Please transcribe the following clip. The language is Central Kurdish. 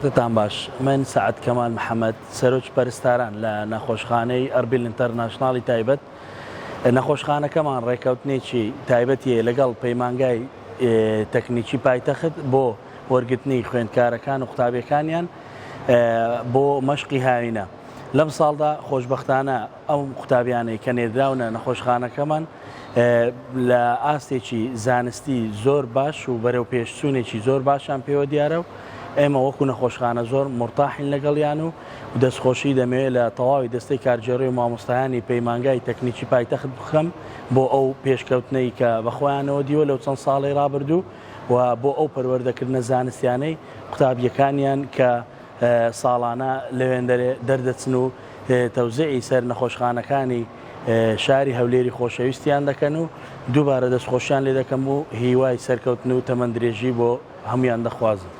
کاتتان باش، من سەعد کەمال محەمەد، سەرۆکی پەرستاران لە نەخۆشخانەی ئەربیل ئینتەرناشناڵی تایبەت. نەخۆشخانەکەمان ڕێککەوتنێکی تایبەتی هەیە لەگەڵ پەیمانگای تەکنیکی پایتەخت بۆ وەرگرتنی خوێندکارەکان و قوتابیەکانیان بۆ مەشقی هاوینە. لەم ساڵدا خۆشبەختانە ئەو قوتابیانەی کە نێردراونە نەخۆشخانەکەمان لە ئاستێکی زانستی زۆر باش و بەرەو پێشچوونێکی زۆر باشیان پێوە دیارە و ئێمە وەکو نەخۆشخانە زۆر مورتاحین لەگەڵیان و دەستخۆشی دەمەوێت لە تەواوی دەستەی کارگێڕی و مامۆستایانی پەیمانگای تەکنیکی پایتەخت بکەم بۆ ئەو پێشکەوتنەی کە بەخۆیانەوە دیوە لەو چەند ساڵەی ڕابردوو و بۆ ئەو پەروەردەکردنە زانستیانەی قوتابیەکانیان کە ساڵانە لەوێندەرێ دەردەچن و تەوزیعی سەر نەخۆشخانەکانی شاری هەولێری خۆشەویستیان دەکەن و دووبارە دەستخۆشیان لێ دەکەم و هیوای سەرکەوتن و تەمەندرێژی بۆ هەموویان دەخوازم.